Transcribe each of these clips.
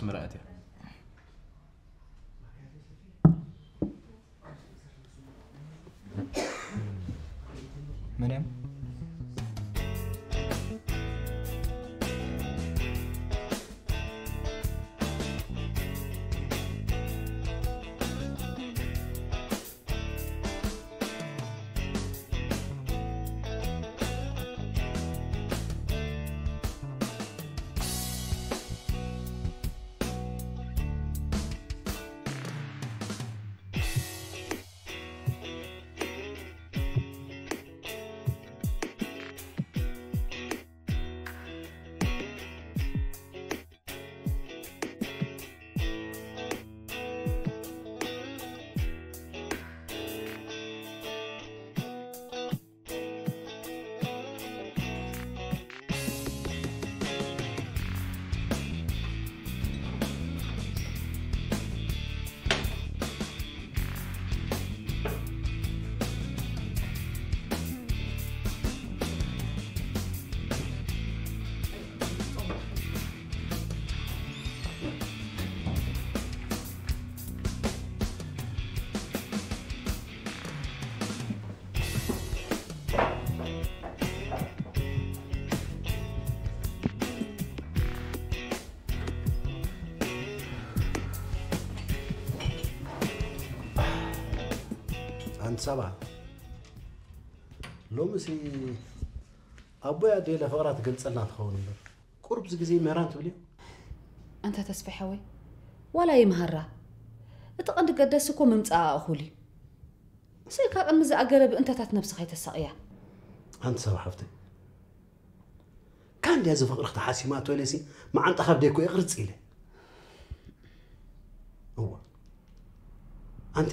መጀመርያ ኣትያ። መን እዮም? ኣንቲ ሳባ፣ ሎምሲ ኣቦይ ኣደይ ለፍቕራ ትገልጸልና ትኸውን እምበር፣ ቁሩብ ግዜ ምህራን ትብልዮ? ኣንታ ተስፋይ ሓወይ፣ ዋላ ይምሃራ። እቲ ቀንዲ ገደስ እኮ ምምጻኣ እኹል እዩ። ስእካ ቅድሚ ዝኣገረ ብእንተታት ነብስኻ ይተሳቕያ። ኣንቲ ሳባ ሓፍተይ፣ ካንድያ እዚ ፍቕሪ ክትሓሲማቶ ኢለሲ መዓንጣ ካብ ደይኮ ይቕርጽ ኢለ። እዋ። ኣንቲ፣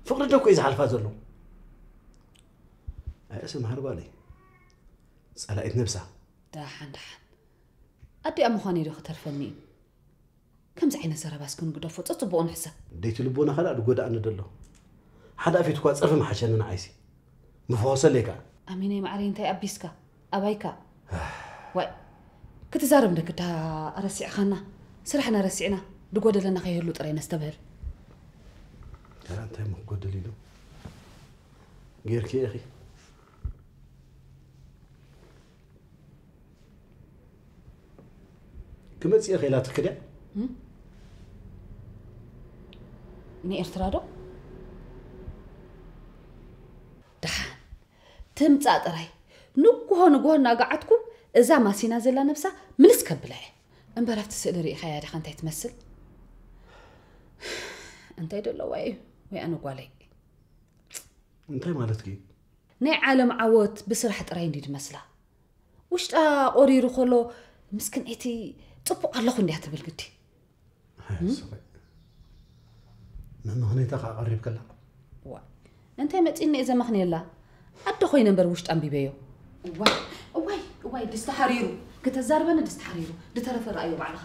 ፍቕሪ ዶ እኮ እዩ ዝሓልፋ ዘሎ? ኣየሰ መሃር ጓለይ፣ ጸላኢት ነብሳ። ደሓን፣ ደሓን። ኣዲኣ ምዃነይ ዶ ክተርፈኒ እዩ? ከምዚ ዓይነት ዘረባ እስከ ንግደፎ፣ ጸጽቡቑ ንሕሰብ። ደይቲ ልቦና ኸላ ድጎዳእኒ ደሎ። ሓደ ኣፊት እኳ ጸርፊ መሓሸኒ ንዓይሲ። ምፈኾሰለይ ከኣ። ኣሚነይ ማዕረይ እንታይ ኣቢስካ? ኣባይካ? ዋይ፣ ክትዛረብ እንደ ግዳ ኣረሲዕኻና። ስራሕና ረሲዕና፣ ድጎደለና ከይህሉ ጥራይ ነስተብህል። ያላ እንታይ እሞ ክጎድል ኢሉ? ጌርኪ ኢኺ። ክመጽእ እየ ኢላትኪ ድያ? እም? ንኤርትራ ዶ? ደሓን ትምጻእ ጥራይ። ንግሆ ንግሆ እናገዓትኩ እዛ ማሲና ዘላ ነብሳ ምልስ ከብላ እየ። እምበር ኣብቲ ስእሊ ርኢኻያ ዲኻ እንታይ ትመስል? እንታይ ዶ ኣለዋ እዩ? ወይ ኣነ ጓለይ። እንታይ ማለትኪ? ናይ ዓለም ዓወት ብስራሕ ጥራይ እንድዩ ዝመስላ። ውሽጣ ቆሪሩ ከሎ ምስክንኤቲ ጽቡቕ ኣለኹ እንድያ ትብል ግዲ። ሃይ፣ እም? ስቕ። መመኽነይታ ከኣ ቀሪብከላ። ዋ፣ እንታይ መጺኒ እየ ዘመኽንየላ? ኣደ ኮይነ እምበር ውሽጣ ኣንቢበዮ። እዋይ፣ እዋይ፣ እዋይ፣ ድስቲ ሓሪሩ። ክተዛርበኒ ድስቲ ሓሪሩ። ዝተረፈ ረኣዮ ባዕልኻ።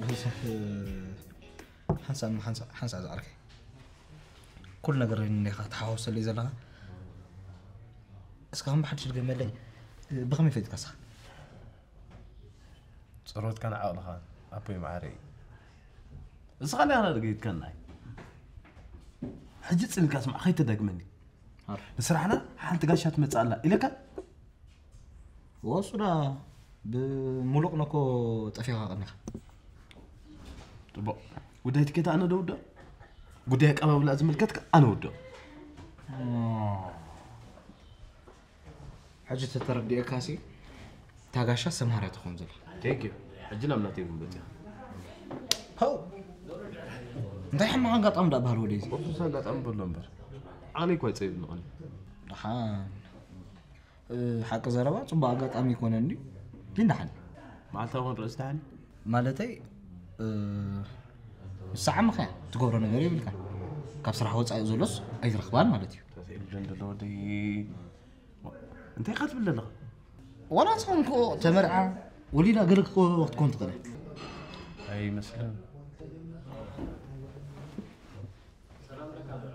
ብዝሕ ሓንሳብ ሓንሳብ ዝዓርከይ ኩሉ ነገር እንዲኻ ተሓዋውሰለይ ዘለኻ። እስኻ ከም ብሓድሽ ድገመለይ፣ ብኸመይ ፈሊጥካ እስኻ? ጸሎትካን ዓቕልኻን ኣቦይ መዓረይ። እስኻ ዲኻ ደገይትካናይ? ሕጂ ጽን ኢልካ ስማዕ፣ ከይተዳግመኒ። ኣረ። ንስራሕና ሓንቲ ጋሻ ትመጽእ ኣላ ኢለካ? ወሱዳ ብሙሉቕ ነኮ ጠፊኻ ቀኒኻ። ጽቡቕ። ጉዳይ ትኬት ኣነ ደውዶ? ጉዳይ ኣቀባብላ ዝምልከት ከ ኣነ ውዶ? ኦ። ሕጂ ተተረዲኤካሲ፣ እታ ጋሻ ሰምሃር እያ ትኸውን ዘላ። Thank you። ሕጂ ናብ ናተይ እውን በጺኻ። ፖው! እንታይ ሕማቕ ኣጋጣሚ ደኣ በሃል ወደይ እዚ? ወሱስ ኣጋጣሚ በሎ እምበር። ዓቕለይ እኳ ይጸይፍ ንቐኒ። ደሓን። እ፣ ሓቂ ዘረባ ጽቡቕ ኣጋጣሚ ይኮነን ድዩ? ግን ደሓን። መዓልታዊ ክንርኢ ደሓን። ማለተይ፣ እ፣ ምስ ዓመኻ ትገብሮ ነገር የብልካ። ካብ ስራሕ ወጻኢ ዘሎስ ኣይትረኽባን ማለት እዩ። ጀንደሎ ወደይ እንታይ ኢኻ ትብል ዘለኻ? ዋላ ንስኻ እንኮ ተመርዓ ወሊዳ ገለ ክትኮ-፣ ክትኮን ትኽእል እያ። ኣይመስልን።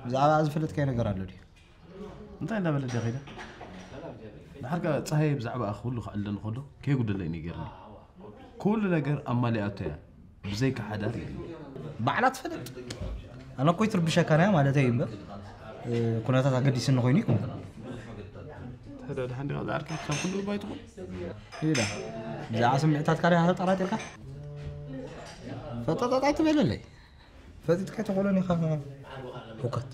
ብዛዕባ ዝፈለጥካዮ ነገር ኣሎ ድዩ? እንታይ እንዳበለ ድያ ከይዳ? ድሓር ከኣ ጸሃየ ብዛዕባ ኣኺ ኩሉ ክዕልለኒ ከሎ ከይጉደለይ ነጊርኒ። ኩሉ ነገር ኣማሊኣቶ እያ። ብዘይካ ሓዳር የለን። ባዕላ ትፈልጥ። ኣነ እኮ ይትርብሸካና እያ ማለተይ እምበር፣ እ፣ ኩነታት ኣገዲስኒ ኮይኑ ይኮን። ሕደ ድሓን ዲኻ ዝዓርኪ ካብ ኩሉ ባይትኹን? ኢዳ። ብዛዕባ ስምዒታትካ ዲኻ ተጠራጢርካ? ፈጠጠጥ ኣይትበለለይ። ፈጢጥካ ኣይትኾሎን ኢኻ። ሁከት።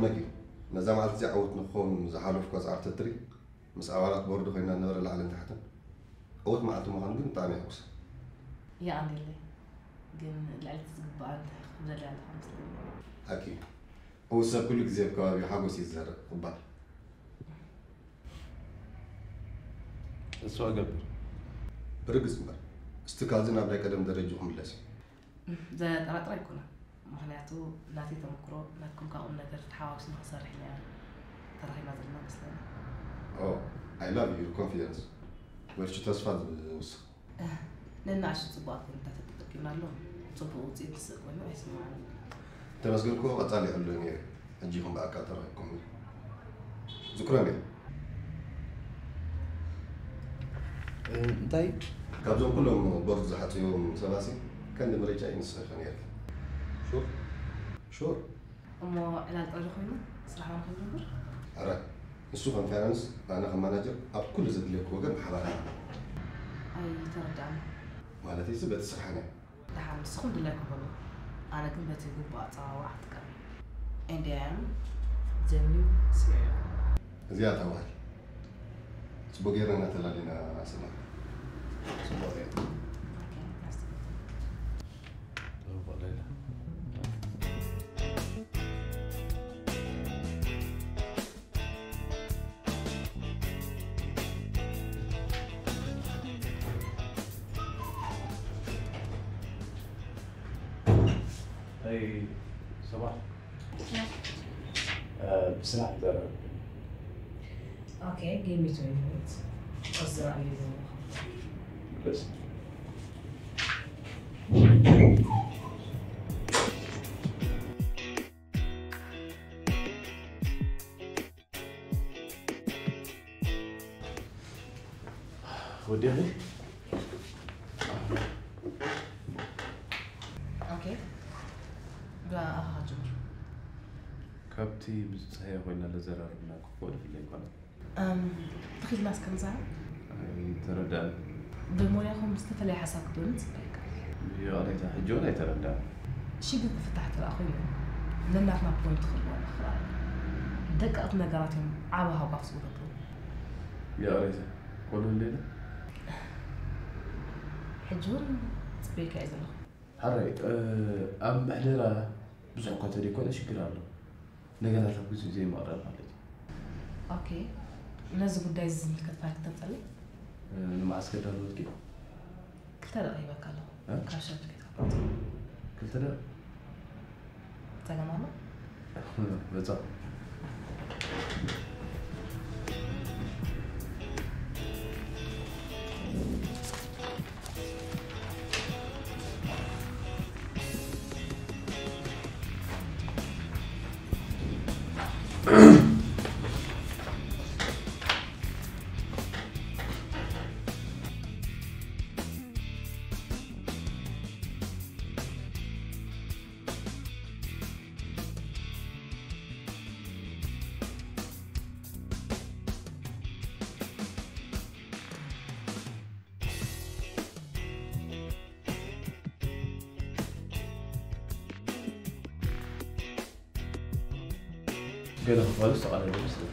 መጊ፣ ነዛ መዓልቲ እዚኣ ዕውት ንክኸውን ዝሓለፍኳ ጻዕሪ ተትርኢ፣ ምስ ኣባላት ቦርድ ኮይና ዝነበረ ላዕልን ታሕትን፣ ዕውት መዓልቲ ምዃኑ ግን ብጣዕሚ የሐጉሰ። የቐንየለይ፣ ግን ልዕሊ እቲ ዝግባኣ እንታይ ክብለላ ኣለካ መስለኒ። ሓቂ እዩ። ዕዉት ሰብ ኩሉ ግዜ ኣብ ከባቢኡ ሓጎስ እዩ ዝዘርእ። ክባር። እሱ ኣገብር። ብርግጽ እምበር፣ እስቲ ካልዚ ናብ ናይ ቀደም ደረጅኡ ክምለስ እዩ። ዘጠራጥር ኣይኮነን፣ ምኽንያቱ ናተይ ተመክሮ ናትኩም ካብ ቁም ነገር ተሓዋዊስና ክንሰርሕ ኢና ተረኺብና ዘለና መስለኒ። Oh, I love your confidence. በርቺ፣ ተስፋ ዝውስኽ። ነናእሽቱ ጽቡቓት ጎንታት ተጠቂምናሎም ጽቡቕ ውጽኢት ዝስእ ኮይኑ ኣይስምዓንን። ተመስገን እኮ ቀጻሊ ይሕሉ ነይሩ። ሕጂ ኢኹም ብኣካል ተራኺብኩም። ዝክሮም እየ። እንታይ? ካብዞም ኩሎም ቦርድ ዝሓጽዮም ሰባሲ ቀንዲ ምርጫ ንስኺ ኢኺ ነይርኪ። ሹር? ሹር። እሞ ዕላል ጥቕሊ ኮይኑ ስራሕና ንክንጅምር? ኣረ፣ ንሱ ከም ፋይናንስ ኣነ ከም ማናጀር ኣብ ኩሉ ዘድልየኪ ወገን ብሓባር ኢና። ኣይተረዳእን። ማለተይሲ በቲ ስራሕና እዩ። ደሓን ንስኹም ድላይኩም በሉ፣ ኣነ ግን በቲ ግቡእ ኣጸዋውዓ ክጥቀም እየ። And I am the new C E O። እዚኣ እታ ባህሊ ጽቡቕ ጌርና ኢና ተላሊና ኣሰና። ጽቡቕ ጌርና። Okay, that's the good thing. ጽቡቕ ሌላ። ኣይ ሰባሕ ብስራሕ ይዛረብ። Okay, give me twenty minutes. What's the value? በስ ወዲኺ Okay. ብኣኻ ጀምር። ካብቲ ምስ ፀሃየ ኮይና ለዘራርብና ክኮ ድፍለ ይኮነ እም፣ ተኺልናስ ከምዛ ኣይተረዳእን ብሞያኹም ዝተፈለየ ሓሳብ ክትብሉ ንፅበየካ። ይቕሬታ ሕጂ እውን ኣይተረዳእን ሽግር ክፍታሕ ተረኣ ኮይኑ ነናትና ፖይንት ክህልወና ክኽእል ደቀቕቲ ነገራት እዮም ዓብ ሃጓፍ ዝውረዱ ይቕሬታ ኮነ እንዴለ ሕጂ እውን ፅበየካ እዩ ዘለኹ ሓራይ ኣብ ምሕደራ ብዙሕ እኳ ተደይኮነ ሽግር ኣሎ ነገራት ኣብ ግዜ ዘይምቕራብ ማለት እዩ ኦኬ ነዚ ጉዳይ እዚ ዝምልከት ፋይል ክተምፀለይ ንመዓስ ከዳለወት ጌ ክልተ ደቂ ሂበካ ኣለኹ እ? ካብ ሸርፍ ከይትሓፍጥ ክልተ ደቂ ፀገም ኣሎ በፃ ገለ ክፋሉ ዝተቓለለ ይመስለኒ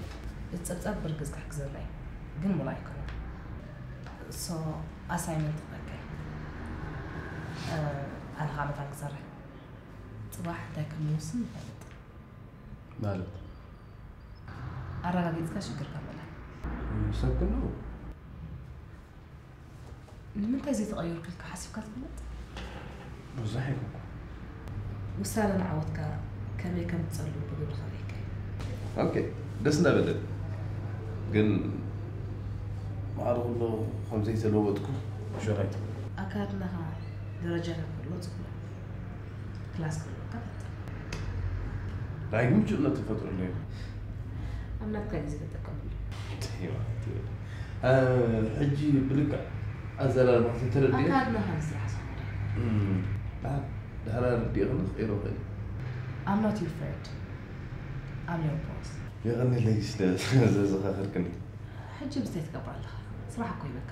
እቲ ፀብፃብ ብርግፅ ክሕግዘና እዩ ግን ሙሉእ ኣይኮነን so ኣሳይመንት ክበካ እዩ ኣነ ከዓ መታን ክሰርሕ ፅባሕ እንታይ ከም ንውስን ንፈልጥ ማለት ኣረጋጊፅካ ሽግርካ ምእላይ ሰብ ክህልው ንምንታይ ዘይተቐየርኩ ኢልካ ሓሲብካ ትፈልጥ? ብዙሕ ኣይኮንኩ ውሳነ ንዓወትካ ከመይ ከም ትጸልው ብግብርኻ ርኢካ እዩ። ኦኬ ደስ እንዳበለ ግን ማዕረ ኩሎ ከም ዘይተለወጥኩ ሸራይት ኣካድናኻ ደረጃ ከሎ ጽቡቕ ክላስ ክህልወካ ፈጥር። ዳግም ምቹእነት ተፈጥረለይ ኣብ ናትካ ግዜ ተጠቀመሉ። ሕጂ ብልክዕ ኣዘራርባ ተረድየ ኣካድናኻ ንስራሕ ዝኾነ ድሓር ኣረዲእኽኒ ክቕይሮ ኽእል I'm not your friend. I'm your boss. የቐኒለይ ስለ ዘዘኻኸርክኒ ሕጂ ብዝታይ ትገብር ኣለኻ? ስራሕ እኮ ይበካ።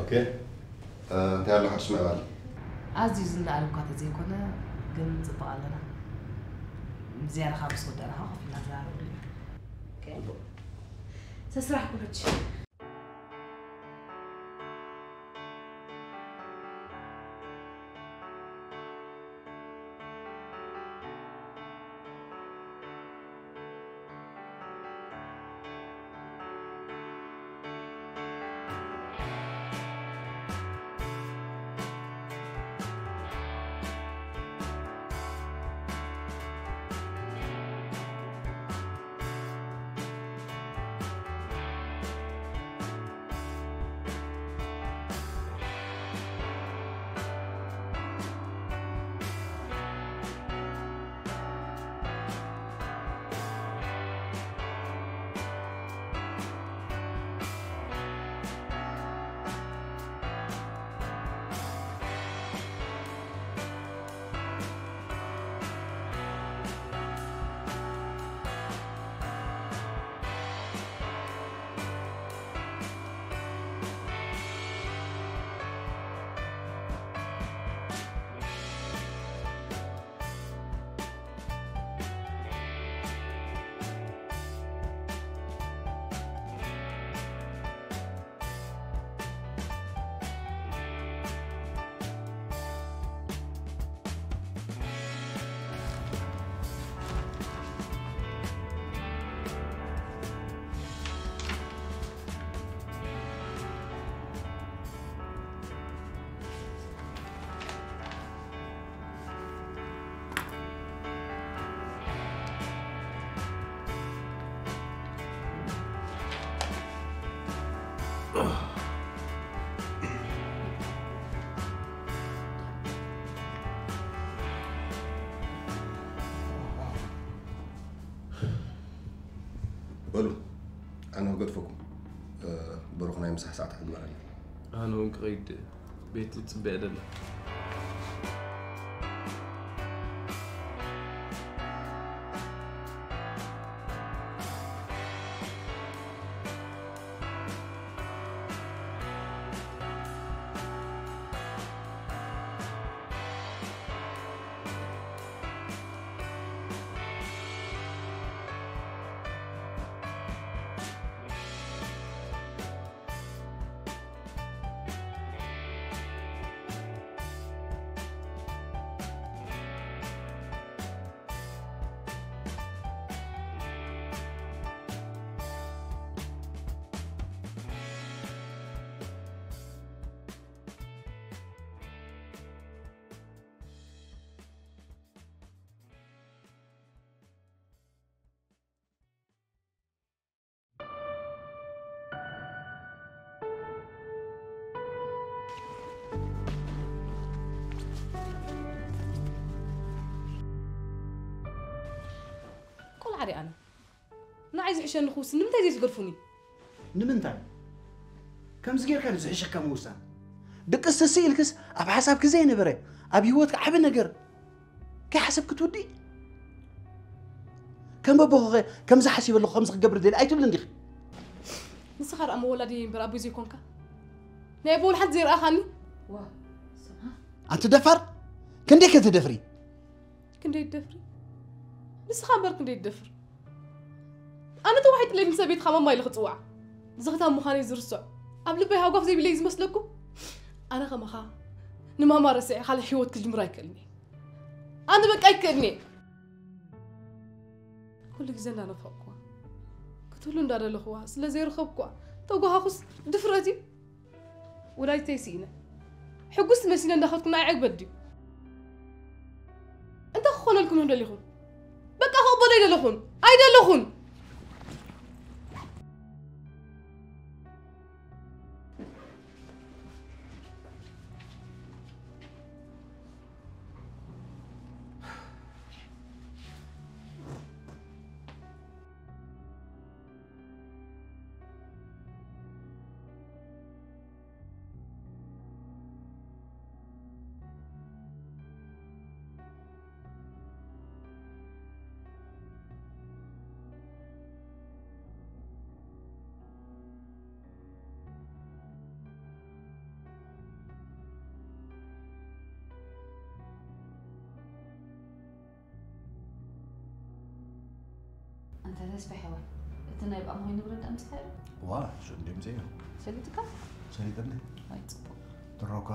ኦኬ እንታይ ኣሎ ሓድሽ ምዕባለ ኣዝዩ ዝነኣድ እኳ ተዘይኮነ፣ ግን ጽቡቕ ኣለና። ዝያዳ ካብ ምስ ወዳእና ኸዓ ኮፍ ኢልና ንዘራረበሉ ኢና። ጽቡቕ። ሰስራሕ ኩሉ ሕጂ። በሉ፣ ኣነ ክገድፈኩም። እ፣ ብሩኽ ናይ ምሳሕ ሰዓት ክግበረኒ። ኣነ እውን ክኸይድ፣ ቤት ይጽበያ ደላ። ቆልዓ ድየ ኣነ? ንዓይ ዝሕሸኒ ክውስን ንምንታይ ዘይትገድፉኒ? ንምንታይ? ከምዚ ጌርካ ድዩ ዝሕሸካ ምውሳን? ድቅስቲ ስኢልክስ ኣብ ሓሳብኪ ዘይነበረ ኣብ ህይወትካ ዓቢ ነገር ከይሓሰብኪ ትውድኢ? ከም ኣቦኺኸ ከምዚ ሓሲበ ኣለኹ ከምዚ ክገብር ደልየ ኣይትብልን ዲኺ? ንስኻ ደኣ መወላዲ እምበር ኣቦይ ዘይኮንካ? ናይ ኣቦ ወላ ሓንቲ ዘይረኣኻኒ? ዋ፣ ስማ። ኣንቲ ደፋር፣ ክንደይ ከ ትደፍሪ? ክንደይ ትደፍሪ? ንስኻ እምበር ክንደይ ትደፍር? ኣነ ተዋሒጥለይ ምስ ቤትኻ ማማ ኢለ ክጽውዓ። ዝኽታም ምዃነይ ዝርስዖ። ኣብ ልበይ ሃጓፍ ዘይብለይ ዝመስለኩም? ኣነ ከማኻ ንማማ ረሲዐ ካልእ ህይወት ክጅምር ኣይክእልን እየ። ኣነ በቃ ኣይክእልን እየ። ኩሉ ግዜ እንዳናፈቕኩዋ፣ ክትህሉ እንዳደለኹዋ፣ ስለ ዘይረኸብኩዋ፣ ተጓሃኹስ ድፍረት እዩ። ወላዲተይ ስኢነ። ሕጉስቲ መሲለ እንዳኸድኩ ንዓይ ዕግበት ድዩ? እንታይ ክኾነልኩም ኢኹም ደሊኹም? በቃ ክቕበሎ ኣይደለኹን። ኣይደለኹን። ተስፋ ሓወይ፣ እቲ ናይ ብኣምሆይ ንብረት ዳኣ ምስታይ? ዋ እሱ እንዲምፅእ እዩ። ሰሊጥካ? ሰሊጥኒ። ዋይ ፅቡቅ። ድሮካ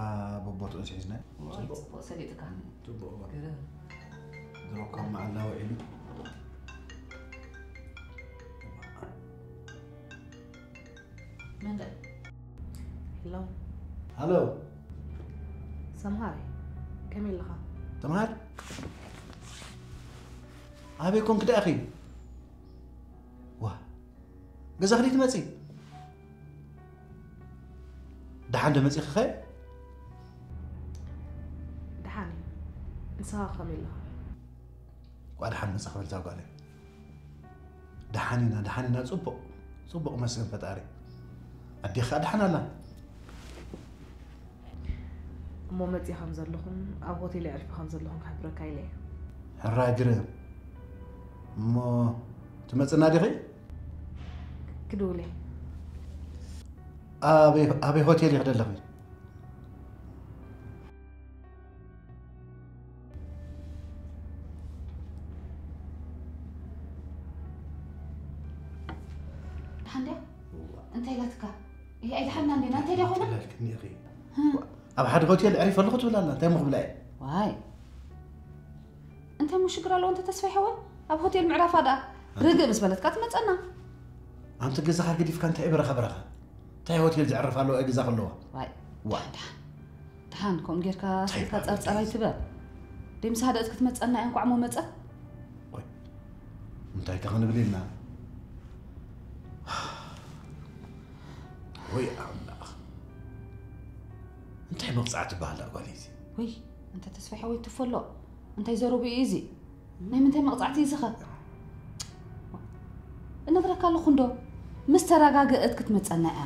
በቦትኡ ስሒዝና። ዋይ ፅቡቅ ሰሊጥካ። ፅቡቅ እዋ። ግርም። ድሮካ መዓላ ውዒሉ። መን ዳኣ? ሄሎ ሃሎ ሰምሃር፣ ከመይ ኣለኻ? ተምሃር፣ ኣበይ ኮንክ ደኣኺ? ዋ፣ ገዛ ክደይ ትመፂ? ደሓን ዶ መፂኺ ኸ? ደሓን እየ። ንስኻ ከመይ ኣለኻ? ኳ ደሓን መፃ ክብል እዛ ጓለይ። ደሓን ኢና፣ ደሓን ኢና። ፅቡቕ፣ ፅቡቕ መስገን ፈጣሪ። ኣዴኻ ደሓን ኣላ? እሞ መፂ ከም ዘለኹም ኣብ ሆቴል የዕርፊ ከም ዘለኹም ክሕብረካ ኢለ እየ። ሕራይ ግርም። እሞ ትመፅና ዲኺ? ክድውል እየ። ኣበይ ኣበይ ሆቴል ኢኺ ደለኺ? ደሓን ድያ? እንታይ ኢላትካ? ይሄ ኣይደሓና እንዴና? እንታይ ድያ ኾይና? ትላልክኒ ኢኺ። ኣብ ሓደ ሆቴል ዕሪፈ ኣለኹ ትብል ኣላ። እንታይ እሞ ክብላ እየ? ዋይ፣ እንታይ እሞ ሽግር ኣለዎ? እንተ ተስፋ ይሕወ ኣብ ሆቴል ምዕራፋ ደኣ ርግእ ምስ በለትካ ትመፀና። ኣንቲ ገዛኻ ገዲፍካ እንታይ በረኻ በረኻ? እንታይ ሆቴል ዘዕርፍ ኣለዎ? ገዛ ከለዋ? ዋይ፣ ዋ። ደሓን ደሓን ከምኡ ጌርካ እንታይ ስልካ ይበሃል ጸርጸር እንታይ? ኣይትበል። ደይ ምስ ሃደእት ክትመጸና እያ እንቋዕ ሞ መጸት። ቆይ እንታይ ከ ክንብል ኢልና? ወይ ኣምላኽ፣ እንታይ መቕጻዕቲ በሃል ጓል እዚ? ወይ እንተ ተስፋ ሓወይ ትፈሎ እንታይ ዘረቡ እዩ እዚ? ናይ ምንታይ መቕጻዕቲ እዩ ዝኸ? እነግረካ ኣለኹ እንዶ ምስ ተረጋገእት ክትመጸና እያ።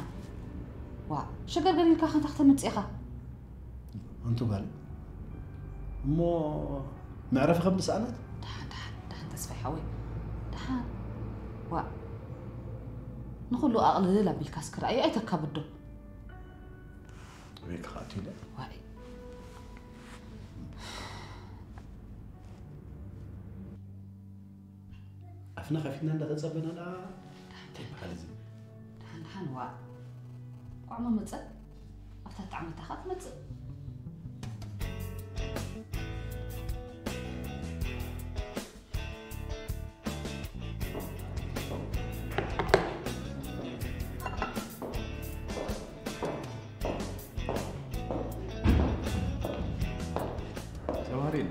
ዋ ሸገር ገሊልካ ከንታ ክተምጽእ ኢኻ። ኣንቱ ጓል እሞ መዕረፊ ከም ዝሰኣነት? ደሓን ደሓን ደሓን ተስፋይ ሓወይ ደሓን። ዋ ንኹሉ ኣቕልል ኣቢልካ እስኪ ረኣዩ ኣይተካብዶ። ኣበይ ክኸኣቱ ኢለ? ዋይ ኣፍና ከፊትና እንዳተጸበና ደኣ እንታይ ይበሃል እዚ? ደሓን ደሓን ዋ ቋዕሞ መጸት ኣብታ ጣዕመታ ኸኣ ትመጽእ። ተማሪን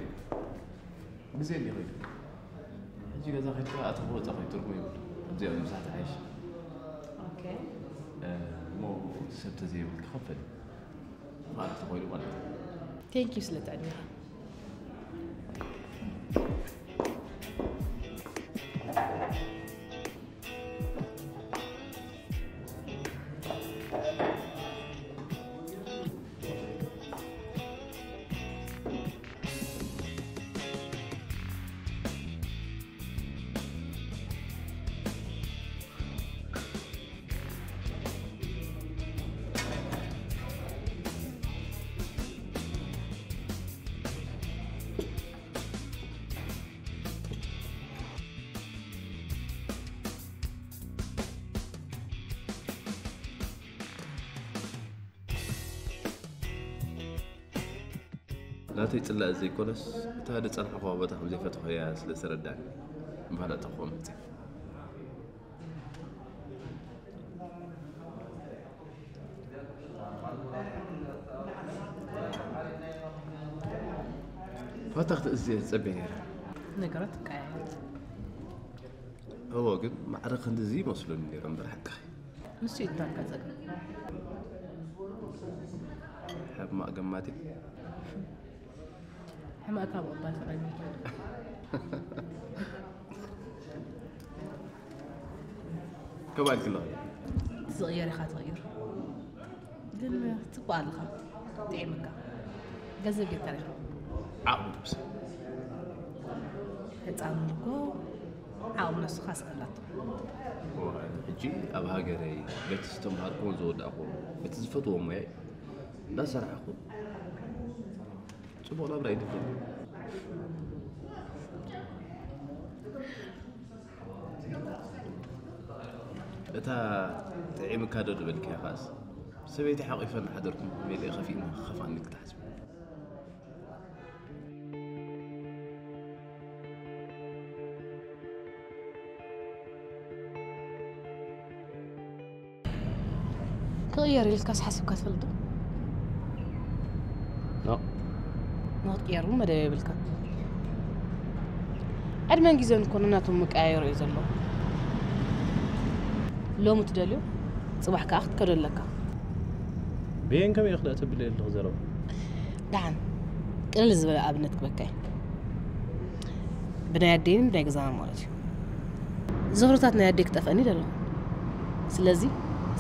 ብዘይ እንዲ ኸይዱ ሕጂ ገዛ ኸድካ ኣተኹ ወፃ ኸይዱ ትርጉም የብሉ። ኣብዚኣ ምብዛሕ ትሓይሽ። ኦኬ። እሞ ሰብ ተዘይብልካ ከፈል ማለት ተኾይኑ ማለት እዩ። ቴንክ ዩ ስለ ትዕድሜኻ። ናተይ ጽላእ ዘይኮነስ እታ ዝጸናሕኩዋ ቦታ ከም ዘይፈተኹ እያ ስለ ዝተረዳእኒ ምባል ኣተኹዎ መጽእ። ፋታ ክትእዝዝ እየ ዝጸበየ ነይረ። ነገራት ትቀያየር። እዎ ግን ማዕረ ክንድዚ ይመስሉኒ ነይሮም እምበር ሓቅኺ። ንሱ እዩ እታ ጸገም። ሕማቕ ገማቲ። ሕማቕካ ምቕባል ጥራይ ምዃኑ። ከምኣ ኢልኪ ኣለኺ። ዝቕየር ኢኻ ትቕይር። ግን ጽቡቕ ኣለኻ። ጥዒምካ። ገንዘብ ጌርካ ዲኻ? ዓቕሚ ትብስ። ህፃን እኮ ዓቕሚ ነሱኻ ስእላቶ። ሕጂ ኣብ ሃገረይ በቲ ዝተምሃርኩዎን ዝወዳእኩዎን በቲ ዝፈትዎ ሞያይ እንዳሰራሕኩ ጽቡቕ ናብራ ይድብል። እታ ጥዒምካ ዶ ዝበልካያ ኸኣስ፣ ሰበይቲ ሓቒፈ እናሓደርኩ ሜለ ከፊእኒ ክኸፍኣኒ ክትሓስብ። ክቕየር ኢልካስ ሓሲብካ ትፈልጥ ዶ? ኖ። ንክትቅየር እውን መደብ የብልካ። ዕድመን ግዜን እኮ ነናቶም መቀያየሩ እዩ ዘሎ። ሎሚ ትደልዮ፣ ጽባሕ ከኣ ክትከዶ ኣለካ። ብየን ከመይ ክልእ ተብለ ኣለኹ ዘረባ? ደሓን፣ ቅልል ዝበለ ኣብነት ክበካ እዩ። ብናይ ኣደይን ብናይ ገዛና ማለት እዩ። ዝኽርታት ናይ ኣደይ ክጠፍአኒ ደለኹ። ስለዚ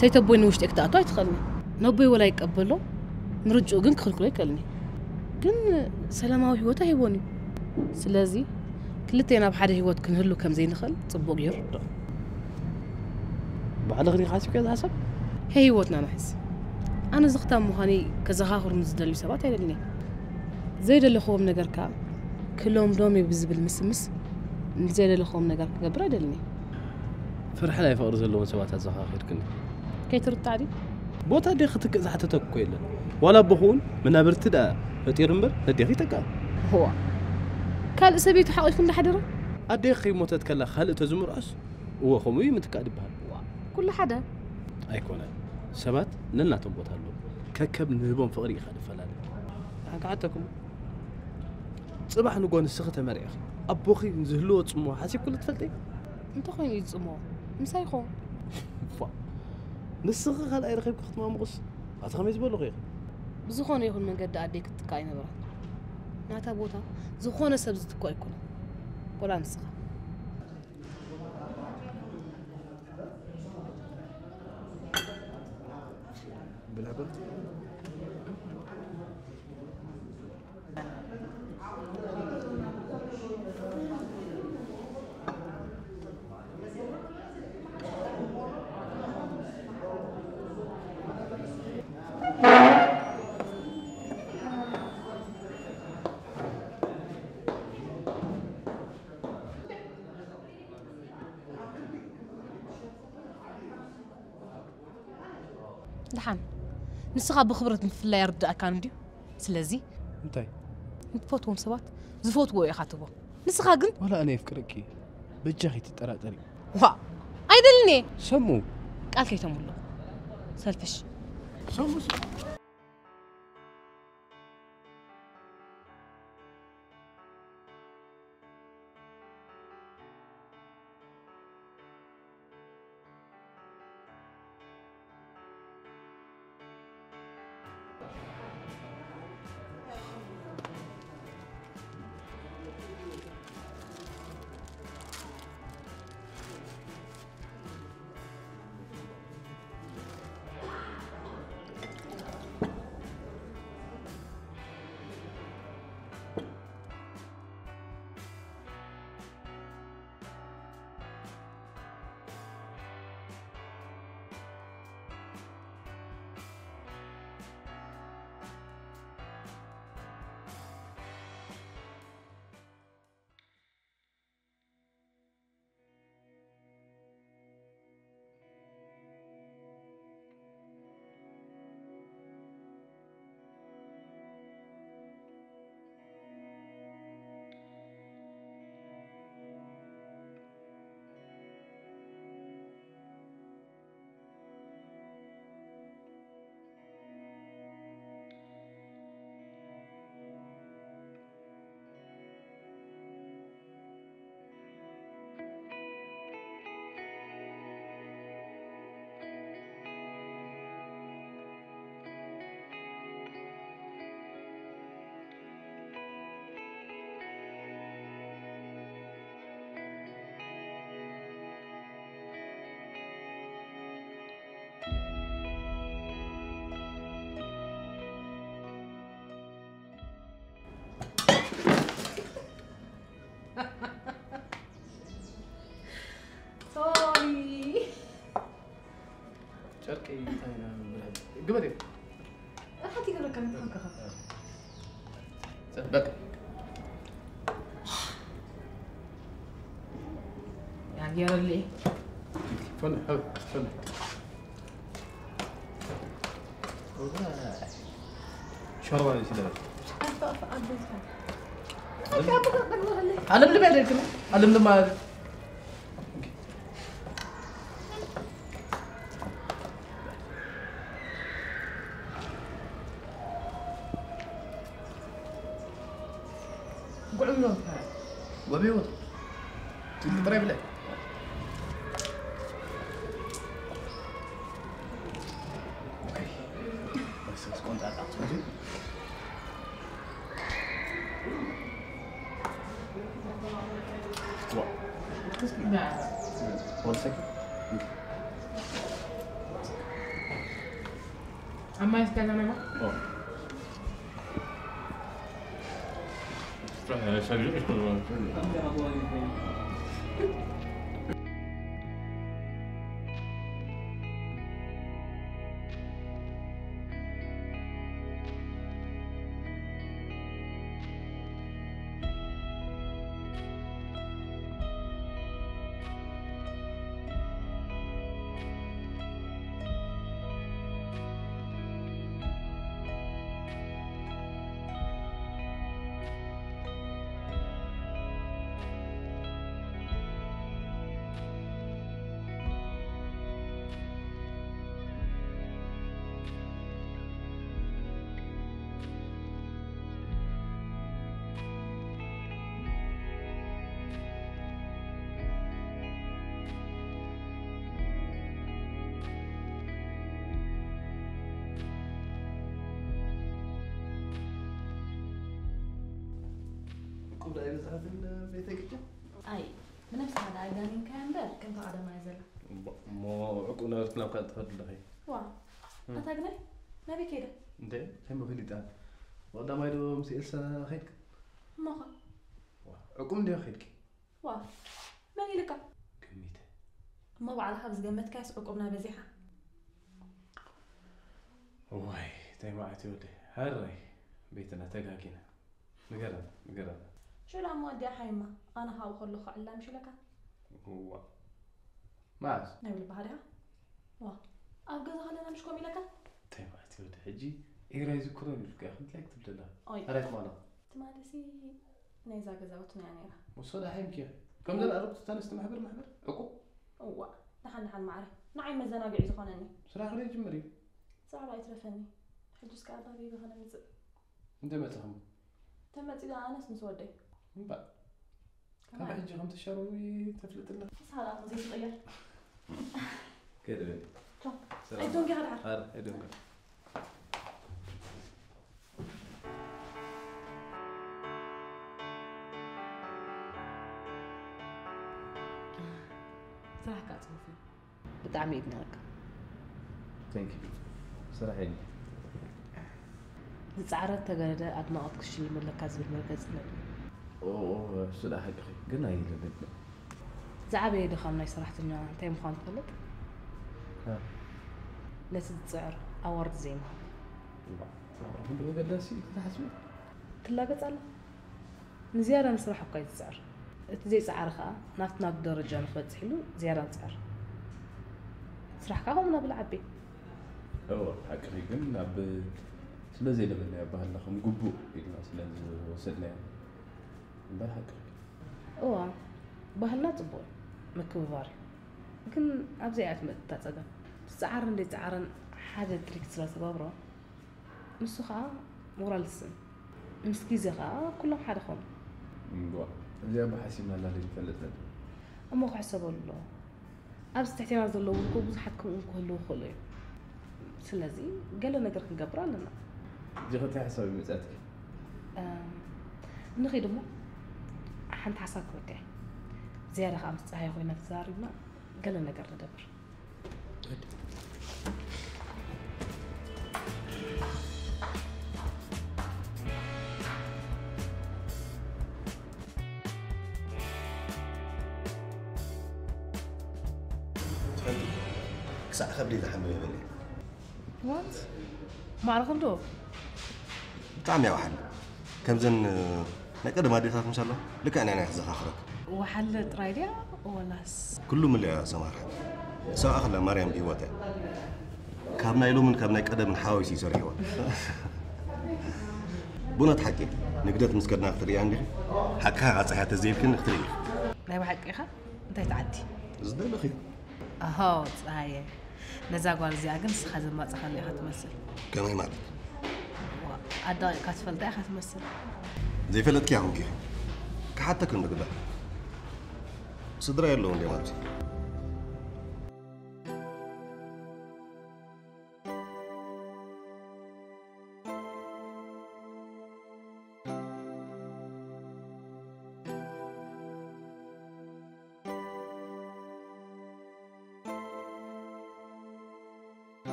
ሰይተቦይ ንውሽጢ ክትኣቱ ኣይትኽእልኒ። ነቦይ ወላ ይቀበሎ፣ ምርጭኡ ግን ክኽልክሎ ይክእልኒ። ግን ሰላማዊ ህይወት ኣይህቦን እዩ። ስለዚ ክልቴና ኣብ ሓደ ህይወት ክንህሉ ከም ዘይንኽእል ጽቡቕ ገይሩ ይርድኦ። ባዕልኺ ዲኺ ሓሲብክዮ ዝሓሰብ? ህይወትና ንሕዝ። ኣነ ዝኽታም ምዃነይ ከዘኻኽሩኒ ዝደልዩ ሰባት ኣይደልን እየ። ዘይደለኽዎም ነገር ከኣ ክለምዶም እየ ብዝብል ምስምስ ንዘይደለኽዎም ነገር ክገብር ኣይደልን እየ። ፍርሒ ናይ ፍቕሪ ዘለዎም ሰባት ኣዘኻኺርክኒ። ከይትርታዕ ድዩ? ቦታ ኣዴኺ ክትክእ ዝሓተተኪ እኮ የለን። ዋላ ኣቦኺ እውን መናብርቲ ደኣ ፈጢሩ እምበር ነዴኺ ይተክኣ። እዋ፣ ካልእ ሰበይቱ ሓቒፉ እንዳሓደረ? ኣዴኺ ከይሞተት ከላ ካልእ ተዝምርዖስ እወ ከምኡ እዩ ምትካእ ዝበሃል። ኩሉ ሓደ። ኣይኮነን። ሰባት ነናቶም ቦታ ኣለዎም። ከከብ ንህቦም ፍቕሪ ኢኻ ንፈላለ። ኣነ ክሓተኩም። ጽባሕ ንጎ ንስኺ ተመርዒኺ ኣቦኺ ንዝህልዎ ጽምዋ ሓሲብክሉ ትፈልጢ? እንተኾይኑ እዩ ዝጽምዎ። ምሳይ ይኸውን። ፏ። ንስኺ ካልኣይ ረኺብኪ ክትማሙቕስ ኣቲ ከመይ ዝበልኹ ኢኺ? ብዝኾነ ይኹን መንገዲ ኣደይ ክትትካእ ኣይነበራን። ናታ ቦታ ዝኾነ ሰብ ዝትኮ ኣይኮነን። ወላ ንስኻ። ደሓን፣ ንስኻ ብኽብረት ምፍላይ ኣይርድኣካን እንድዩ። ስለዚ እንታይ? ንትፈትዎም ሰባት ዝፈትዎ ኢኻ ትቦ። ንስኻ ግን ዋላ ኣነ የፍቅረኪ። በጃኺ ትጠራጠሪ። ዋ፣ ኣይደልን እየ። ሰሙ። ቃል ከይተምሎ ሰልፍሽ። ሰሙ። ሶሪ። ጨርቂ እንታይ ኢና ንብልዕ? ግበር እዩ። ሓንቲ ይገብረካ ምትኸከኻ። ጽበቅ። ያገረልይ። ፈንሕ፣ ፈንሕ። ሸርባ ይስደድ። ዓለም ልብ ያደርግም። ዓለም ልብ ማለት ጉዕሎ ወቤወት ትልጥራይ ብለ One second. Am I standing up? Oh. ቁብላ ይብዛሕትን ቤተይ ግጭ ኣይ ብነብስኻ ደኣ ጋኒንካያ እምበር ከምታ ቀደማይ ዘላ እሞ ዕቁብ ነበርክ ናብ ካልእ ትኸድ ኣለኺ ዋ ኣታ ግናይ ናበይ ከይደ እንደ ከመ ፈሊጣ ቀዳማይ ዶ ምስ ኤልሳ ኸይድክ እሞኻ ዕቁብ እንደ ኸይድኪ ዋ መን ኢልካ ገሚተ እሞ ባዕልኻ ብዝገመትካስ ዕቁብና በዚሓ ዋይ እንታይ ማለት ይወደ ሃረይ ቤትና ተጋጊና ንገረና ንገረና ሽላ እሞ ኣዲኣ ሓይማ ኣነ ካብኡ ከለኹ ዕላም ሽለካ ዋ ማስ ናይ ብልባኻ ዲኻ ዋ ኣብ ገዛ ከለና ምሽ ኮም ኢለካ እንታይ ማለት እዩ ወደ ሕጂ ኤራ ይዝክሮ ኢልካ ክንታይ ክትብል ደላ ኣይ ኣራይ ትማላ ትማለሲ ናይዛ ገዛውትና እያ ነይራ ወሶዳ ሓይምኪ ከምዘን ኣረብቱ ተነስቲ ማሕበር ማሕበር ዕቁ እዋ ደሓን ደሓን ማዕረ ንዓይ መዘናግዒ ዝኾነኒ ስራሕ ክደ ጅምር እዩ ዛዕባ ኣይትረፈኒ ሕጂ እስከ ኣባቢቢ ከነምፅእ እንተ መፅኹም ተመፂ ዶ ኣነስ ምስ ወደይ እምባ ካብ ሕጂ ከም ትሸርዊ ተፍልጥላ ሳላ ዘይትቕየር ከድበል ኣይዶንጌ ሓድሓር ኣይዶንጌ ስራሕካ ፅፉፍ እዩ ብጣዕሚ ይድነቀካ። Thank you። ስራሕ የለ። ዝጻዕረ ተገረደ ኣድናቖት ክሽልመለካ ዝብል መርገጺ ነድሊ። ኦ፣ ኦ፣ እሱ ደኣ ሓቅኺ፣ ግን ኣይለመድን። ዝዓበየ ድኻም ናይ ሰራሕተኛ እንታይ ምዃኑ ትፈልጥ? ሃ። ነቲ ዝጽዕር ኣዋርድ ዘይምሃብ። ዋ፣ ክንዲ ወገዳሲ ክትሓስቢ? ትላገጽ ኣላ። ንዝያዳ ንስራሕ እኳ እዩ ዝጽዕር። እቲ ዘይጸዓሪ ከኣ ናብቲ ናቱ ደረጃ ንኽበጽሕ ኢሉ ዝያዳ ዝጽዕር። ስራሕ ከኣ ከምኡ ናበለ ዓቢ። እወ፣ ሓቅኺ ግን ናብ ስለ ዘይለመድናዮ ባህልና ከም ግቡእ ኢልና ስለ ዝወሰድናዮ እምበር ሓቅኺ። እወ፣ ባህልና ጽቡቕ እዩ፣ ምክብባር እዩ። ግን ኣብዚኣ እያ ትመጽእ እታ ጸገም። ዝጸዓርን ዘይጸዓርን ሓደ ትሪት ስለ ዝገብሮ፣ ንሱ ኸኣ ሞራል ዝስእን። ምስ ግዜ ኸኣ ኩሎም ሓደ ኾኑ። እምቧእ፣ እዚኣ እባ ሓሲብናላ ዘይንፈልጥ ነጥቢ። እሞ ክሕሰበሉ ኣለዎ። ኣብዚ ትሕቴና ዘለዉ እኮ ብዙሓት ከምኡ ክህልዉ ይኽእሉ እዮም። ስለዚ ገለ ነገር ክንገብር ኣለና። እዚ ኸ እንታይ ሓሳብ እዩ መጺኣትኪ? እም፣ ንኺድ እሞ ሓንቲ ሓሳብ ክህበካ እየ። ዝያዳ ኸኣ ምስ ጸሃየ ኮይና ተዘራሪብና ገለ ነገር ንደብር። ክሳዕ ከብደይ ዝሓምም የብለይ። What? ማዕረኹም ዶ? ብጣዕሚ እያ ወሓለ። ከምዘን ናይ ቀደም ኣዴታት ምሳሎ ልክዕ ናይ ናይ ክዘኻኽረክ። ወሓለ ጥራይ ድያ ወላስ? ኩሉ ምልእ እያ ሰማርሓ። ሰብኣኽ ኣላ ማርያም ብህይወት እያ። ካብ ናይ ሎምን ካብ ናይ ቀደምን ሓዋዊሱ ይሰርሕዋ። ብእውነት ሓቂ ንግደት ምስ ከድና ክትርእያ እንዲኺ? ሓቅኻ ቃፀሕያ ተዘይብክኒ ክትርኢ ኢኺ። ናይ ብሓቂ ኢኻ? እንታይ ትዓዲ? ዝደለኽዮ። ኣሆ፣ ፀሃየ። ነዛ ጓል እዚኣ ግን ንስኻ ዘማፀኻሉ ኢኻ ትመስል። ከመይ ማለት? ዋ፣ ኣዳቒቕካ ትፈልጣ ኢኻ ትመስል። ዘይፈለጥኪ ኢኹም ኪኺ። ክሓተክን ዶ ግዳ? ስድራ የለውን ድዮም ኣብዚ?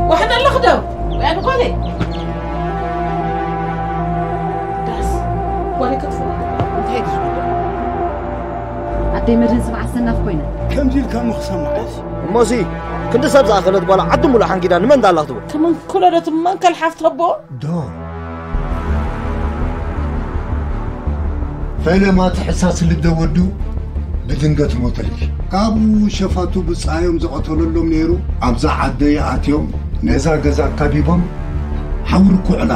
واحد الله خدو. وين قولي؟ داس. ولا كتفو. እንታይ እዩ ዝጉዳይ? ኣደይ መድህን ስብዓ ሰናፍ ኮይና። ከምዚ ኢልካ እሞ ክሰምዓስ? እሞሲ ክንዲ ሰብ ዝኣኸለት ጓል ዓዲ ሙሉእ ሓንጊዳ ንመን ዳላ ክትብል? ከመን ኩለደት መን ከልሓፍ ተቦ? ዶ። ፈለማ ተሕሳስ ልደ ወዱ ብድንገት ሞተልኪ። ካብኡ ሸፋቱ ብጻዮም ዝቐተለሎም ነይሩ። ኣብዛ ዓደይ ኣትዮም ነዛ ገዛ ካቢቦም ሓዊ ርኩዕላ።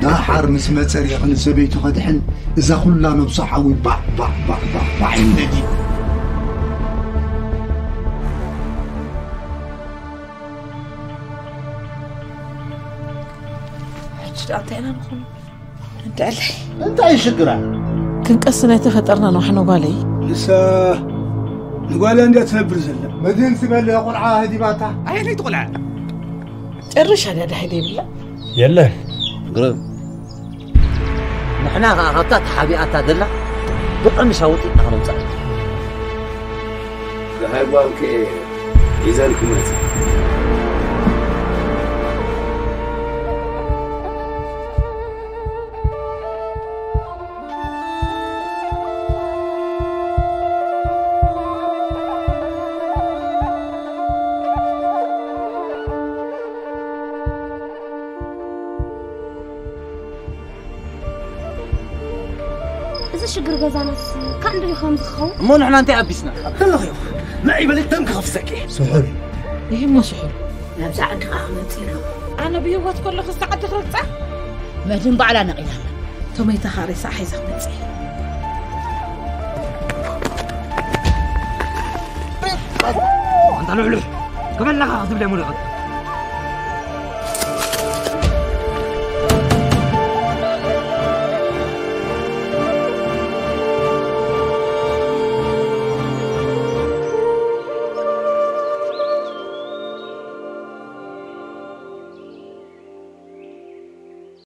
ዳሓር ምስ መጸ ርኢኺ ንሰበይቱ ከድሕን እዛ ኩላ ነብሱ ሓዊ ባዕ ባዕ ባዕ ባዕ ባዕ ይነዲ። ሕጂ ደኣ እንታይ ኢና ንኹን? እንድዕለይ። እንታይ ሽግራ? ክንቀስ ናይ ተፈጠርና ንዋሕኖ ጓለይ። ንሳ ንጓላ እንድያ ትነብር ዘላ። መድህን ዝበለ ቆልዓ ህዲባታ። ኣየነይቲ ቆልዓ? ጨርሻ ድያ ዳሂ ዘይብላ? የለን። ግርም። ንሕና ኸኣ ካብታ ተሓቢኣታ ዘላ ብቐምሻ ወጢጥና ከነውጽኣ። ደሃይ ጓልኪ እየ ሒዘልኪ መጽእ። እዚ ሽግር ገዛናስ ካብ እንድዩ ከም ዝኸውን? እሞ ንሕና እንታይ ኣቢስና? ከለኺ ንዒ በሊ ደም ክኸፍሰኪ። ስሑል። ይህሞ ስሑል። ናብዛ ዓዲ ከዓ ክመፅእ ኢሉ። ኣነ ብህይወት ከለኹ እዛ ዓዲ ክረግፃ? መድህን ባዕላ ነቒላ ኣላ። ቶመይታ ኻሬሳ ሓይዛ ክመፅእ። ኣንታ ልሕሉሕ፣ ከመላኻ ክትብለ ሙሉኸት።